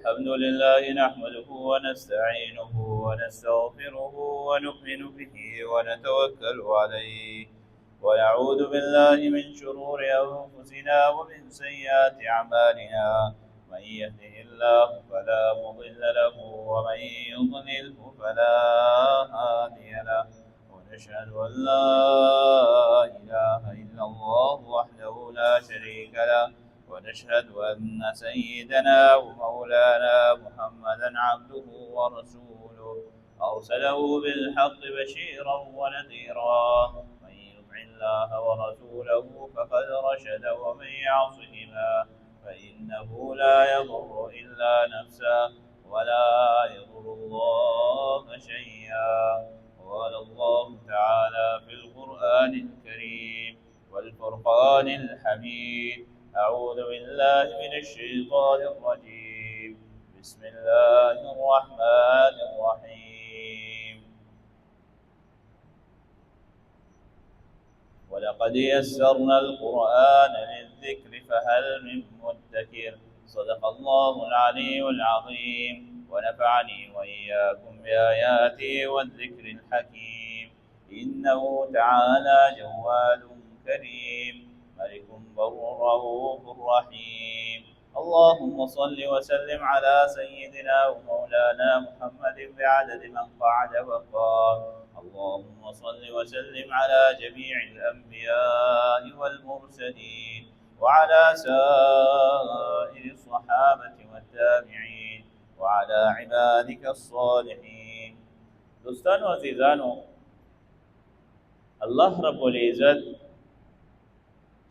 الحمد لله نحمده ونستعينه ونستغفره ونؤمن به ونتوكل عليه، ونعوذ بالله من شرور أنفسنا ومن سيئات أعمالنا. من يهده الله فلا مضل له ومن يضلله فلا هادي له. ونشهد أن لا إله إلا الله وحده لا شريك له، ونشهد أن سيدنا ومولانا محمدا عبده ورسوله، أرسله بالحق بشيرا ونذيرا. من يطع الله ورسوله فقد رشد، ومن يعصهما فإنه لا يضر إلا نفسه ولا يضر الله شيئا. قال الله تعالى في القرآن الكريم والفرقان الحميد: أعوذ بالله من الشيطان الرجيم، بسم الله الرحمن الرحيم. ولقد يسرنا القرآن للذكر فهل من مدكر. صدق الله العلي العظيم، ونفعني وإياكم بآياته والذكر الحكيم. إنه تعالى جواد كريم، ملك بر رؤوف رحيم. اللهم صل وسلم على سيدنا ومولانا محمد بعدد من قعد وقام. اللهم صل وسلم على جميع الأنبياء والمرسلين وعلى سائر الصحابة والتابعين وعلى عبادك الصالحين. دوستانو عزیزانو، الله رب العزت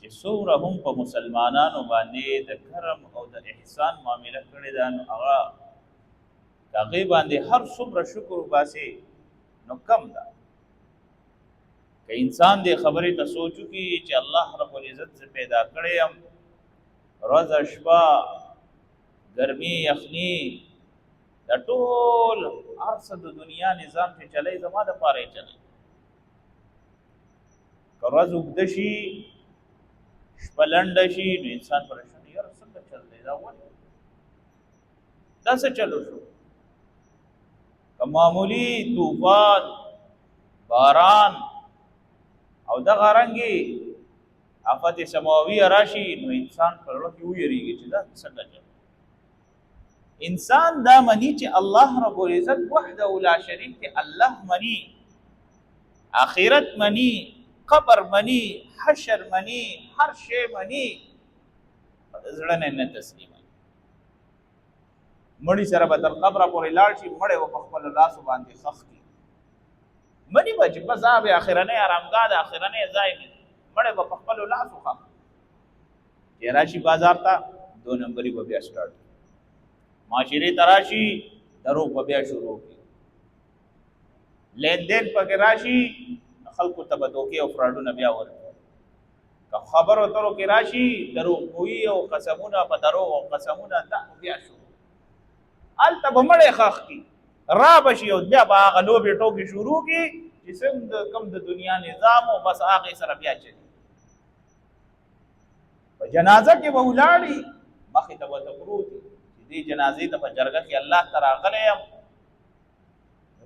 چې څومره هم په مسلمانانو باندې د کرم او د احسان معامله کړې ده، نو هغه د هغې باندې هر څومره شکر وباسي نو کم ده. که انسان دې خبرې ته سوچ وکړي چې الله رب العزت زه پیدا کړی یم، ورځ شپه، ګرمي یخني، دا ټول هر څه د دنیا نظام چې چلی زما دپاره یې چلی. که ورځ اوږده شي، شپه لنډه شي، نو انسان پریشان، یاره څنګه چل دی، دا ولې دا څه چلو شو؟ که معمولي طوفان، باران او دغه رنګې آفت سماوي راشي، نو انسان په زړه کې ویریږي چې دا څنګه چل. انسان دا مني چې الله رب العزت وحده لا شریک دی، الله مني، آخرت مني، قبر مني، حشر مني، هر شی مني، زړه نه نه تسلیموي. مړي سره به تر قبره پورې لاړ شي، مړی به په خپلو لاسو باندې ښخ کړي. مني به چې بس دا به اخرنۍ ارامګاه ده، اخرنی ځای دی، مړی به په خپلو لاسو ښخ کړي. چې راشي بازار ته، دو نمبري به بیا سټارټ کړي، معاشرې ته راشي، دروغ به بیا شروع کړي، لین دین پکې راشي، خلکو ته به دوکې او فراډونه بیا ورکړي. که خبرو اترو کې راشي، دروغ ګویي او قسمونه په دروغ او قسمونه، دا بیا شروع. هلته به مړی ښخ کړي، را به شي او بیا به هغه لوبې ټوکې شروع کړي چې څنګه کوم د دنیا نظام او بس هغې سره بیا چلي. په جنازه کې به ولاړي، مخې ته به ته پروت وي چې دې جنازې ته په جرګه کې الله ته راغلی یم،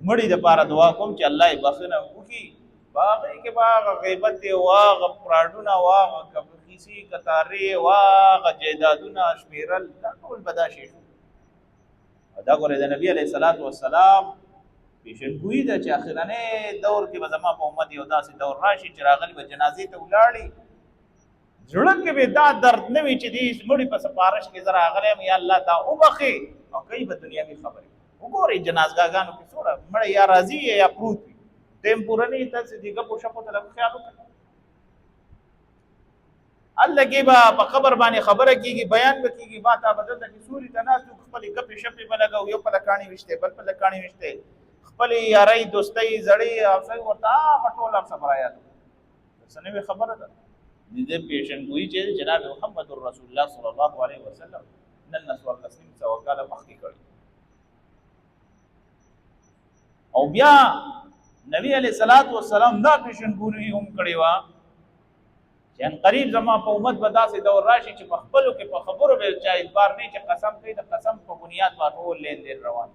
مړي دپاره دعا کوم چې الله یې بخښنه وکړي. په هغې کې به هغه غیبت دی، هغه فراډونه، هغه کیسې کتارې، هغه جایدادونه شمېرل، دا ټول به دا شی شو. او دا ګورې د نبي علیه الصلاة والسلام پیشنګویي ده چې اخرنۍ دور کې به زما په امت یو داسې دور راشي چې راغلي به جنازې ته ولاړي، زړه کې به دا درد نه وي چې دې مړي په سفارش کې زه راغلی یم، یا الله دا وبخښې، او کوي به دنیاوي خبرې. وګورئ جنازګاګانو کې څومره مړی یا راضي یا پروت وي، ټایم پوره نه وي، تاسې دې ګپو شپو ته لږ خیال وکړئ. هلته کې به په قبر باندې خبره کېږي، بیان به کېږي، ما تا به دلته کې سوري ته ناست یو، خپلې ګپې شپې به لګوو، یو په لکاڼې ویشتی، بل په لکاڼې ویشتی، خپلې یارۍ دوستۍ زړې او څه ورته هغه ټول هر څه به رایاد کړو. څه نوې خبره ده؟ د دې پیشنګویي چې جناب محمد رسول الله صلی الله علیه وسلم نن 1450 کاله مخکې کړې. او بیا نبی علیه الصلاة والسلام دا پیشنګویي هم کړې وه چې ان قریب زما په امت به داسې دور راشي چې په خپلو کې په خبرو به چا اعتبار نه، چې قسم کوي د قسم په بنیاد باندې ټول لین دین روان.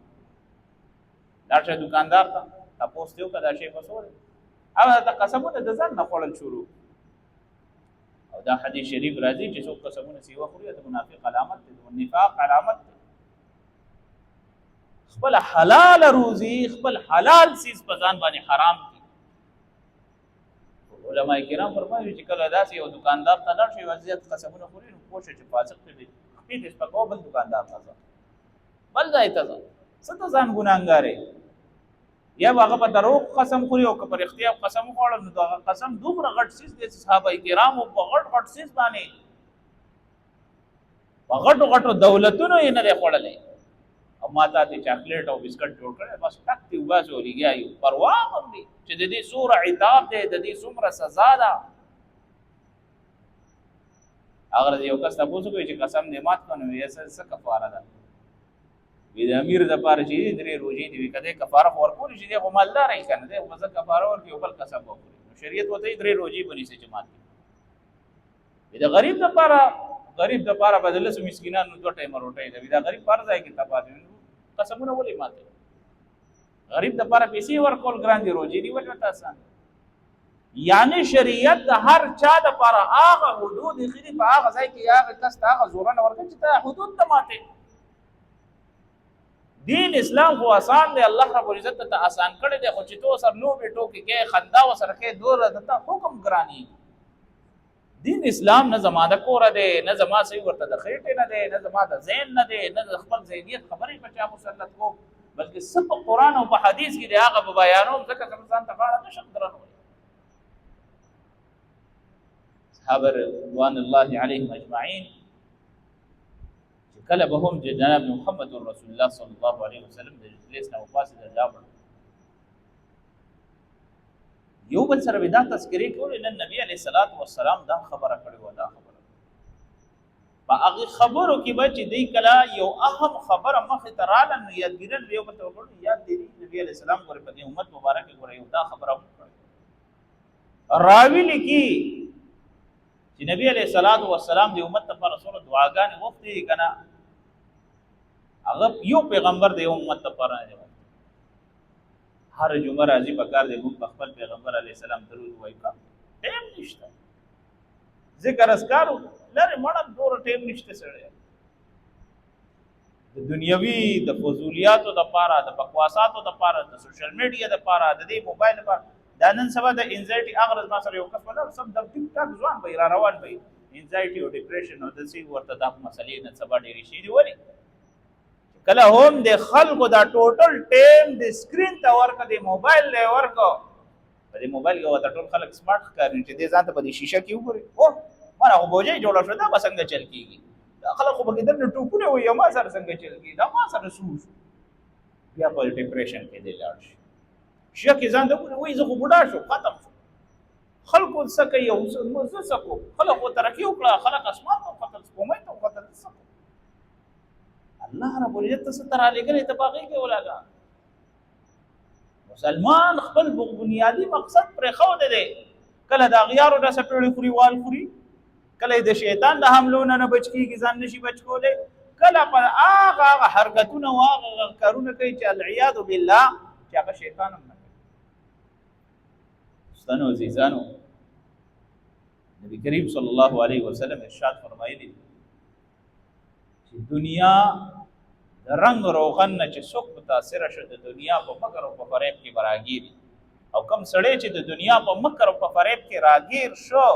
لاړ شه دکاندار ته، تپوس دې وکړه دا شی په څو دی، هغه ته قسمونه د ځان نه خوړل شروع. او دا حدیث شریف راځي چې څوک قسمونه سیوا خوري د منافق علامت دی، د نفاق علامت دی. خپل حلال روزي، خپل حلال څیز په ځان باندې حرام دي. علماء کرام فرمایي چې کله داسې یو دکاندار ته لاړ شي وضعیت قسمونه خوري، نو پوه شه چې فاسق دی، خپې دې سپکوه، بل دکاندار ته ځه، بل ځای ته ځه، څه ته ځان ګناهګارې. یا به هغه په دروغ قسم خوري او که په رښتیا قسم وخوړل، نو دغه قسم دومره غټ څیز دی چې صحابه کرامو په غټ غټ څیز باندې په غټو غټو دولتونو یې نه دی خوړلی. او ما ته دې چاکلیټ او بسکټ جوړ کړی، بس ټک دې وباسي او لګیا یو، پروا هم دي چې د دې څومره عتاب دی، د دې څومره سزا ده. هغه ورځ یو کس تپوس وکړي چې قسم دې مات کړ، نو یې څه کفاره ده؟ وی د امیر دپاره چې دي درې روژې دي، وي که دی کفاره خو ورکولی شي، دی خو مالدار یې که نه، دی خو به زه کفاره ورکړي او بل قسم به وخوري. نو شریعت ورته وایي درې روژې به نیسي چې مات کړي. وي د غریب دپاره، غریب دپاره به د لسو مسکینانو دوه ټایمه روټۍ ده. وي دا غریب په هر ځای کې تباه دی، قسمونه ولې ماتوي؟ غریب دپاره پیسې ورکول ګران دي، روژې نیول ورته اسان. یعنی شریعت د هر چا دپاره هغه حدود ایښي دي، په هغه ځای کې هغه کس ته هغه زورنه ورکوي چې ته حدود ته ماتې. دین اسلام خو آسان دی، الله رب العزت ته آسان کړی دی، خو چې ته سره لوبې ټوکې کوې، خندا ورسره کوې، دومره ته حکم ګرانېږي. دین اسلام نه زما د کوره دی، نه زما صحیح ورته د خېټې نه دی، نه زما د ذهن نه دی، نه د خپل ذهنیت خبرې په چا مسلط کوم، بلکې څه په قرآن او په حدیث کې دی هغه به بیانوم، ځکه زه ځان ته غاړه نه شم درنولی. صحابه رضوان الله علیهم اجمعین چې کله به هم د جناب محمد رسول الله صلی الله علیه وسلم د مجلس نه وپاڅېدل، لاړل یو بل سره به دا تذکرې کولې. نن نبی علیه الصلاة والسلام دا خبره کړې وه، دا خبره په هغې خبرو کې به چې دی کله یو اهم خبره مخې ته راله، نو یادګیرن به یو بل ته وکړو، یاد دې دي نبی علیه السلام ګورې په دې امت مبارک کې ګورې یو دا خبره هم کړې. راوي لیکي چې نبی علیه الصلاة والسلام د امت لپاره څومره دعاګانې غوښتې دي که نه، هغه یو پیغمبر د یو امت لپاره نه دی غوښتی. هر جمعه راځي په کار دی موږ په خپل پیغمبر علیه السلام درود وایو، کم ټایم نشته، ذکر اذکار لرې مړه دومره ټایم نشته سړی. د دنیوي د فضولیاتو دپاره، د بکواساتو دپاره، د سوشل میډیا دپاره، د دې موبایل دپاره، دا نن سبا د انزایټي هغه ورځ ما سره یو کس ولاړ، سم د ټیک ټاک ځوان به را روان به انزایټي او ډیپریشن او داسې ورته دا مسلې نن سبا ډېرې شوي دي. ولې کله هم د خلکو دا ټوټل ټایم د سکرین ته ورکړه، د موبایل له ورکړه، په دې موبایل کې ورته ټول خلک سمارټ ښکاري، چې دې ځان ته په دې شیشه کې وګوري، اوه مانه خو بوجۍ جوړه شوه، دا به څنګه چل کېږي؟ دا خلک خو پکې دننه ټوپونه وایي، ما سره څنګه چل کېږي؟ دا ما سره څه وشو؟ بیا په ډیپریشن کې دی لاړ شي، شیشه کې ځان ته وګوري، وایي زه خو بوډا شو، ختم شو، خلکو څه کوي او زه څه کوم؟ خلک خو ترقي وکړه، خلک اسمان ته وختل، سپوږمۍ ته وختل، زه څه کوم؟ الله رب العزت ته څه ته رالیږلی، ته په هغې کې ولګه. مسلمان خپل بنیادي مقصد پرېښودی دی. کله د اغیارو د څپېړې خوري، وال خوري، کله د شیطان د حملو نه نه بچ کېږي، ځان نشي بچ کولی، کله پر هغه هغه حرکتونه او هغه هغه کارونه کوي چې العیاذ بالله چې هغه شیطان هم نه کوي. دوستانو عزیزانو، نبی کریم صلی الله علیه وسلم ارشاد فرمایلی چې دنیا د رنګ روغن نه چې څوک متاثر شو، د دنیا په مکر او په فریب کې به راګیري، او کم سړی چې د دنیا په مکر او په فریب کې راګیر شو،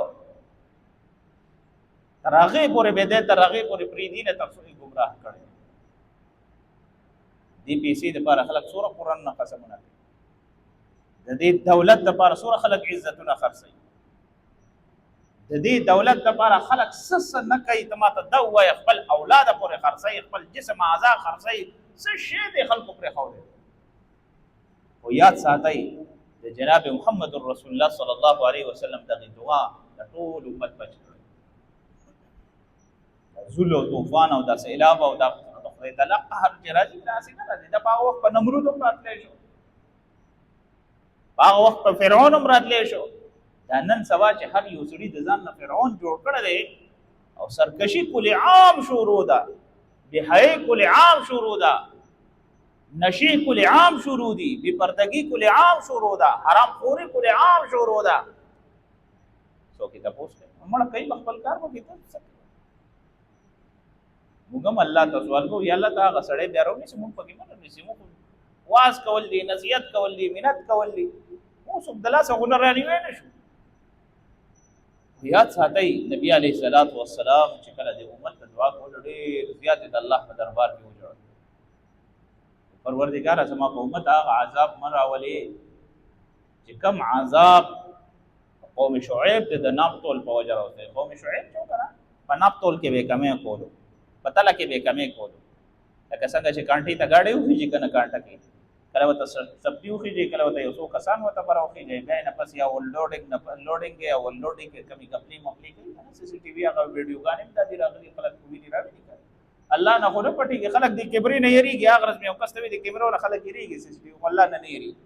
تر هغې پورې به دی تر هغې پورې پرېږدي نه تر څو یې ګمراه کړی. دې پیسې دپاره خلک څومره قرآن نه قسمونه کوي، د دې دولت دپاره څومره خلک عزتونه خرڅوي، د دې دولت لپاره خلک څه څه نه کوي. ته ماته دا ووایه، خپل اولاد پورې خرڅوي، خپل جسم اعضا خرڅوي، څه شی دی خلکو پرېښودی؟ خو یاد ساتئ د جناب محمد رسول الله صلی الله علیه وسلم دغې دعا د ټول امت بچ کړی. ظلم او طوفان او دا سیلاب او دا د خدای تعالی قهر چې راځي، داسې نه راځي. دا په هغه وخت په نمرود هم راتلی شو، په هغه وخت په فرعون هم راتلی شو. دا نن سبا چې هر یو سړي د ځان نه فرعون جوړ کړی دی او سرکشي کل عام شروع ده، بې کل عام شروع ده، نشې کل عام شروع دي، بې پردګي کل عام شروع ده، حرام خوري کل عام شروع ده. څوک یې تپوس کوي؟ مړه کوي به خپل کار وکړي. ته څه موږ هم الله ته سوال کوو، یا الله ته هغه سړی بیا راونیسي، موږ پکې مه رانیسي. موږ واز کول دي، نصیحت کول دي، منت کول دي، اوس هم د لاسه خو نه رانیوی نه شو. یاد ساتئ، نبی علیه الصلاة والسلام چې کله د امت ته دعا کوله، ډېر زیات د الله په دربار کې وژړل. پروردګاره، زما په امت هغه عذاب مه راولې چې کوم عذاب قوم شعیب ته د ناپ تول په وجه راوستی. قوم شعیب چې وکړه، په ناپ تول کې به کمی کولو، په تله کې به کمی کولو، لکه څنګه چې کانټې ته ګاډی وخیژي که نه، کانټه کې کله ورته سپي وخیژي، کله ورته یو څو کسان ورته بره وخیژي، بیا یې نه پس یا لوډینګ نه لوډینګ یا لوډینګ کې کمې کپلې مپلې کوي که نه. سي سي ټي وي هغه ویډیوګانې هم دا دي راغلي، خلک خو ویني راویني که الله نه خو نه پټېږي. خلک د کیمرې نه یریږي. هغه ورځ مې یو کس ته ویل، د کیمرو نه خلک یریږي، سي سي ټي وي الله نه نه یریږي.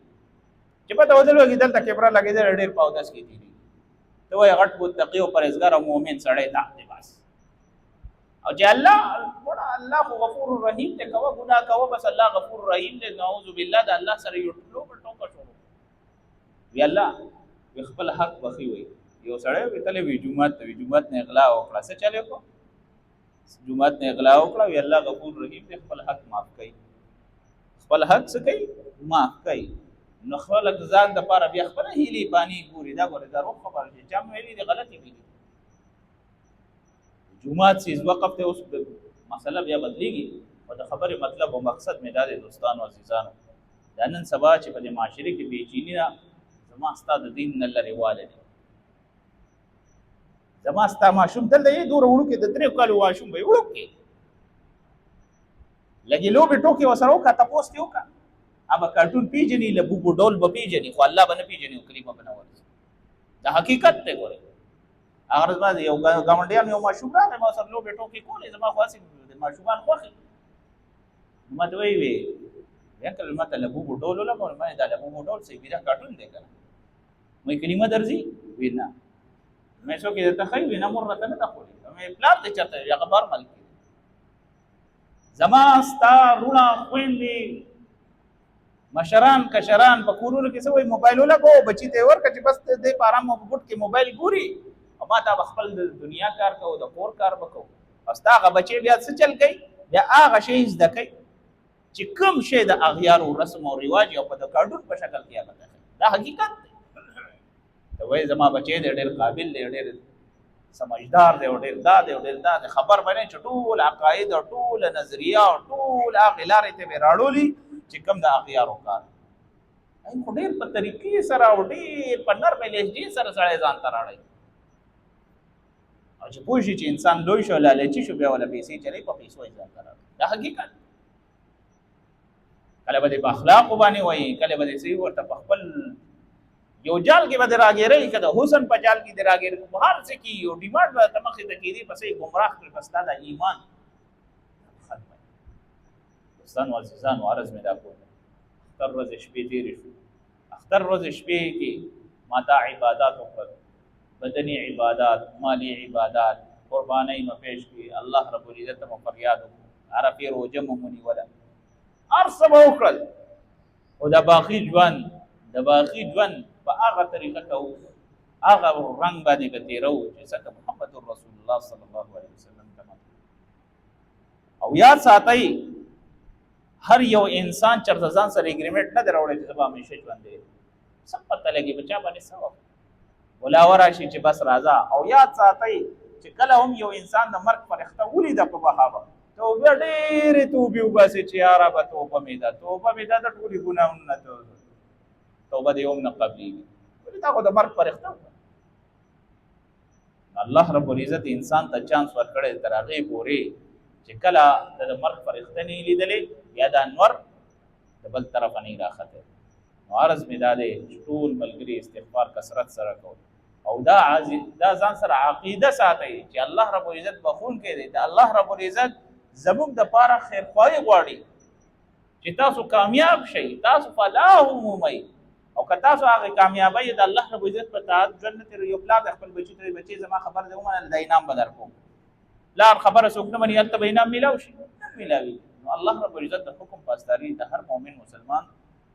چې پته ودل دلته کیمره لګېدله، ډېر په اودس کې تېرېږي. ته وایې غټ متقي او پرهېزګار او مؤمن سړی دا دی بس. او چې الله وړه، الله خو غفور رحیم دی، کوه ګناه کوه، بس الله غفور رحیم دی. نعوذ بالله، د الله سره یو لوبه ټوکه شروع. وی الله وی خپل حق بخي. وی یو سړی وی تللی وی جومات ته، وی جومات نه غلا وکړه. څه چلې کو؟ جومات نه غلا وکړه. وی الله غفور رحیم دی، خپل حق معاف کوي. خپل حق څه کوي؟ معاف کوي. نو خلک ځان د پاره بیا خپل هیلې بانی ګوري. دا ګوره دروغ خبره چې چا ویلي دي، غلطي ویلي. جومات سیز وقف ته اوس مسله بیا بدلیږي. او د خبرې مطلب او مقصد مې دا دی، دوستانو عزیزانو، دا نن سبا چې په دې معاشرې کې بېچیني ده، زما ستا د دین نه لرېوالی دی. زما ستا ماشوم دلته یې دومره وړوکی، د 3 کالو ماشوم به یې وړوکی، لږې لوبې ټوکې ورسره وکړه، تپوس ترې وکړه، هغه کارټون پیژني، لبوبو ډول به پیژني، خو الله به نه پیژني او کلمه به نه ورځي. دا حقیقت دی. ګورئ، هغه ورځ باندې یو ګاونډیان یو ماشوم راغی، ما سره لوبې ټوکې کولې. زما خو هسې د ماشومان خوښي. ما ته وایي، وی انکل، ما ته لبوبو ډول ولګول. ما دا لبوبو ډول څه وي؟ دا کارټون دی که نه؟ مې کلمه درځي؟ وی نه. مې څوک یې درته ښایي؟ وی نه، مور راته نه ده ښودلې. مې پلار دې چېرته؟ هغه بهر ملک. زما ستا وروڼه، خویندې، مشران، کشران په کورونو کې څه وایي؟ موبایل ولګو، بچي ته یې ورکړه چې بس دې په ارام په بوټ کې موبایل ګوري او ما ته به خپل د دنیا کار کوو، د کور کار به کوو. او ستا هغه بچی بیا څه چل کوي؟ بیا هغه شی زده کوي چې کوم شی د اغیارو رسم او رواج او په د کارټون په شکل کې هغه ته. دا حقیقت دی. ته وایې زما بچی دی، ډېر قابل دی، ډېر سمجدار دی او ډېر دا دی او ډېر دا دی. خبر به نه چې ټول عقاید او ټول نظریه او ټول هغې لارې ته به راړولي چې کوم د اغیارو کار دی. خو ډېر په طریقې سره او ډېر په نرمې لهجې سره سړی ځان ته راړوي. او چې پوه شي چې انسان لوی شو، لالچي شو، بیا وله پیسې چلوي، په پیسو یې ځان ته راړوي. دا حقیقت. کله به دې په اخلاقو باندې وایي، کله به دې صحیح ورته په خپل یو جال کې به دې راګیروي، که د حسن په جال کې دې راګیروي، په هر څه کې یو ډیمانډ به درته مخې ته کېدي، پسې ګمراه کړي، پس دا د ایمان ختم. دوستانو عزیزانو، عرض مې دا کول، اختر ورځې شپې تېرې شو. اختر ورځې شپې کې ما دا عبادات وکړل، بدني عبادات، مالي عبادات، قربانۍ مې پیش کړې، الله رب العزت مو فریاد وکړ، عرفې روژه مو ونیوله، هر څه مو وکړل. خو د باقي ژوند په هغه طریقه کوو، هغه رنګ باندې به تېروو چې څنګه محمد رسول الله صلی الله علیه وسلم ته. او یاد ساتئ، هر یو انسان چرته ځان سره اګریمنټ نه دی راوړی چې زه به همیشه ژوند دی. څه پته لګي په چا باندې څه وخت ولا وراشي چې بس راځه. او یاد ساتئ چې کله هم یو انسان د مرګ فرښته ولیده په بهابه، توبه ډېرې توبې وباسي چې یا ربه، توبه مې ده، توبه مې ده، د ټولې ګناهونو نه توبه دې هم نه قبلېږي. ولې؟ دا خو د مرګ فرښته. الله رب العزت انسان ته چانس ورکړی تر هغې پورې چې کله د مرګ فرښته نه لیدلې یا د انور د بل طرفه نه راخته. نو عرض مې دا دی چې ټول ملګري استغفار کثرت سره کوي او دا ځان سره عقیده ساتي چې الله رب العزت بخښونکی دی. د الله رب العزت زموږ د پاره خیرخواهي غواړي چې تاسو کامیاب شئ، تاسو فلاح ومومئ. او که تاسو هغه کامیابی د الله رب العزت په طاعت ژوند نه تېروئ، یو پلار د خپل بچي ته، بچي، زما خبره دې ومنله، د انعام به درکوم. پلار خبره څوک نه مني، هلته به انعام میلاو شي. نه ملاوي. نو الله رب العزت د حکم پاسداري د هر مؤمن مسلمان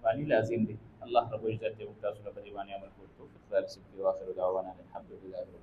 باندې لازم دی. الله رب العزت دې موږ تاسو له په دې باندې عمل کولو توفیق رانصیب کړي. واخر دعوانا الحمد لله.